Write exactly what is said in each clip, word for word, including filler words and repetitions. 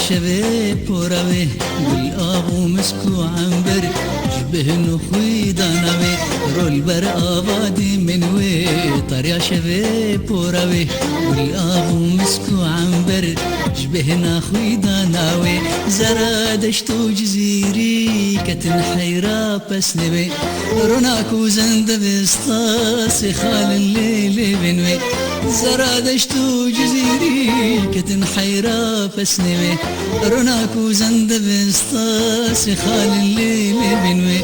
Şevê pora wê, gul av û misk û ember, ji bêhn û xwî dana wê, rol ber ava dî min wê, tariya şevê pora wê, gul av û misk û ember, ji bêhna xwî dana wê, zera deşt û cizîrî ketin heyra pesnê wê. Ronak û zende vista sê xalin lê lêvên wê. Zera deşt û cizîrî ketin heyra pesnê wê. Ronak û zende vista sê xalin lê lêvên wê.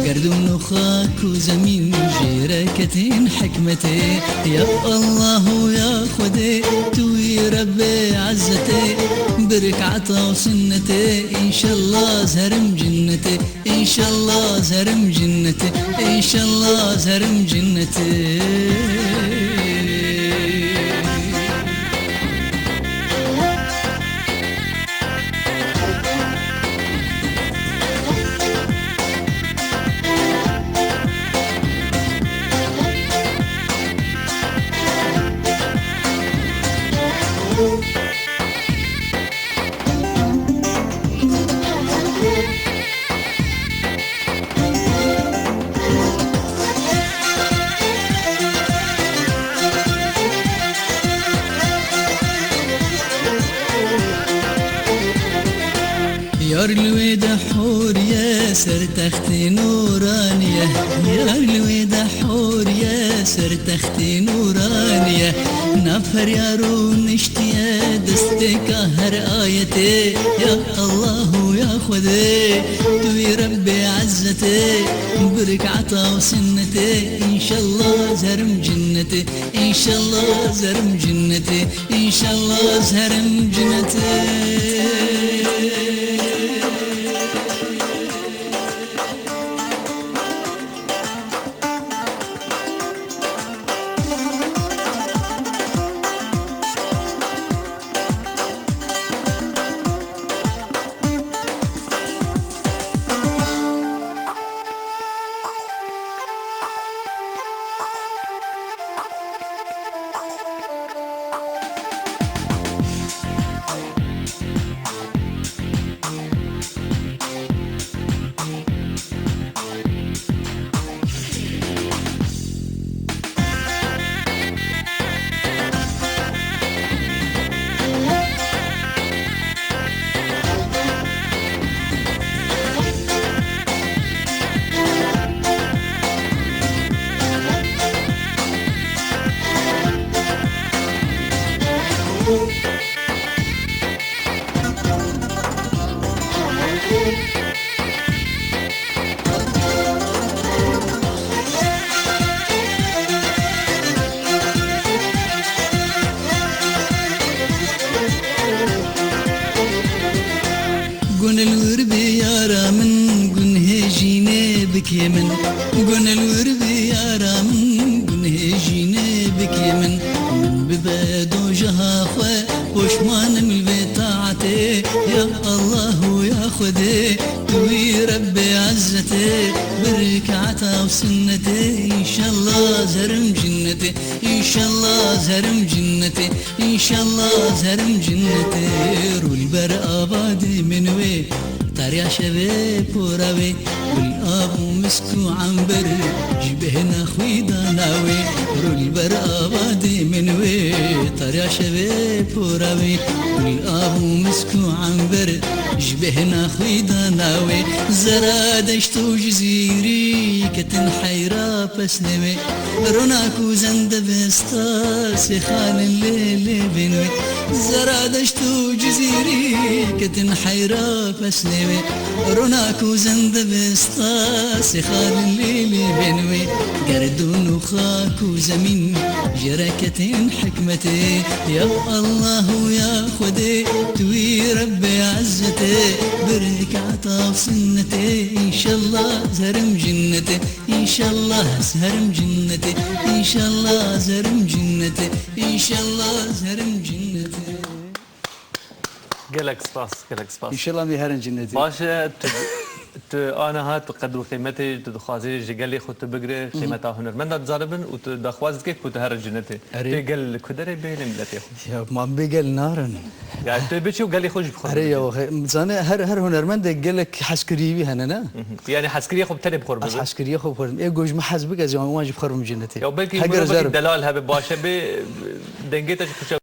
Gerdûn û xak û zemîn jê re ketin hikmetê. Ya Allah û ya Xwedê, tu wî Rebbê Ezzetê. Bi rikata û sinnetê, înşallah zerim cinnetê. Înşallah zerim cinnetê, înşallah zerim cinnetê. Yar li wê de horiye ser textê nûranî ye. Yar li wê de horiye ser textê nûranî ye. Nav perya rûniştiye destêka her ayetê. Ya Allah û ya Xwedê, tu wî Rebbê Ezzetê. Bi rikata û sinnetê, înşallah zerim cinnetê. Înşallah zerim cinnetê. Înşallah zerim cinnetê. Gun li wir bê yara min, gun hêjînê bikê min. Gun li wir bê yara min, gun hêjînê bikê min. Min bibe dojeha xwe, poşman im li vê taetê. Ya Allah û ya Xwedê, tu wî Rebbê Ezzetê, bi rikata û sinnetê, înşallah zerim cinnetê, înşallah zerim cinnetê, înşallah zerim cinnetê. Rû li ber ava dê min wê, tariya şevê pora wê, gul av û misk û ember, ji bêhna xwî dana wê. Rû li ber ava dê min wê, tariya şevê pora wê, gul av û misk û ember, ji bêhna xwî dana wê. Zera deşt û cizîrî ketin heyra pesnê wê. Ronak û zende vista sê xalin lê lêvên wê. Zera deşt û cizîrî ketin heyra pesnê wê. Ronak û zende vista sê xalin lê lêvên wê. Gerdûn û xak û zemîn jê re ketin hikmetê. Ya Allah û ya Xwedê, tu wî Rebbê Ezzetê. Bi rikata û sinnetê, înşallah zerim cinnetê. Înşallah zerim cinnetê, înşallah zerim cinnetê, înşallah zerim cinnetê. Gelek spas, gelek spas. Înşallah em ê herin cinnetê. Baş e, tu, Tu aniha tu qedr û qîmetê tu dixwazî ji gelê xwe tu bigire, qîmeta hunermendan dizanibin û tu daxwaz dike ku tu here cennetê. Erê. Tê gel li ku derê bihêle miletê xwe? Ya, ma bê gel narin. Yani tu biçî û gelê xwe jî bi xwe Erê ya, bigire. waxe. Zane her, her hunermendek gelek hezkirî wî hene, ne? Yani hezkiriyê xwe bi tenê bi xwe re Ez bigire. hezkiriyê xwe bi xwe re. Ê ku ji min hez bike, ez wan jî bi xwe re bim cennetê. Ya belkî Heger mirovekî zerim. Delal hebe, baş hebe, dengê te jî pişe